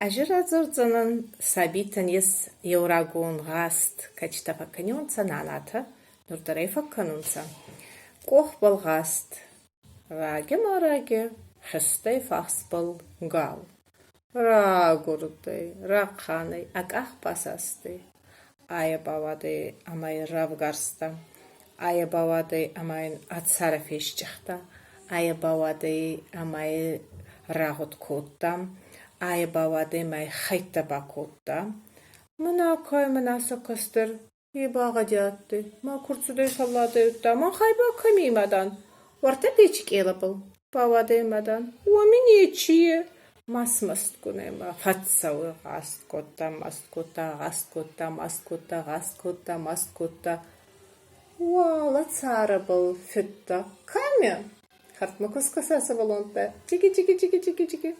Ӕз радзордзӕнӕн, сабийтӕн ес еу рагон гъазт, кӕцитӕ фӕккӕниуонцӕ нанатӕ, нур дӕр ӕй фӕккӕнунцӕ. Къохбӕл гъазт. Раги ма раги хизтӕй фахсбӕл гал. Рагурдӕй, рахъан ӕй, ӕ къах басастӕй. Айӕ бауадӕй ӕма ӕй равгарста. Айӕ бауадӕй ӕма ин ӕ царӕ фескъихта. Айӕ бауадӕй ӕма ӕй рагъуд кодта. Айӕ бауадӕй ӕма ӕй хӕйттӕ бакодта. Мӕнӕ мӕнӕ сӕ кӕстӕр е ба гъӕди адтӕй, ма ку рцудӕй фӕлладӕй, удта мӕн хай ба кӕми ма, дан, уӕртӕ печи къелабӕл бауадӕй ма, дан, уоми нечи е. Ма смӕстгун ӕй ма фӕццӕуй, гъаст кодта, маст кодта, гъаст кодта, маст кодта, гъаст кодта, маст кодта. Уӕлӕ царӕбӕл федта кӕми? Хӕрдмӕ ку скӕса сувӕллӕнттӕ, чики-чики-чики-чики-чики.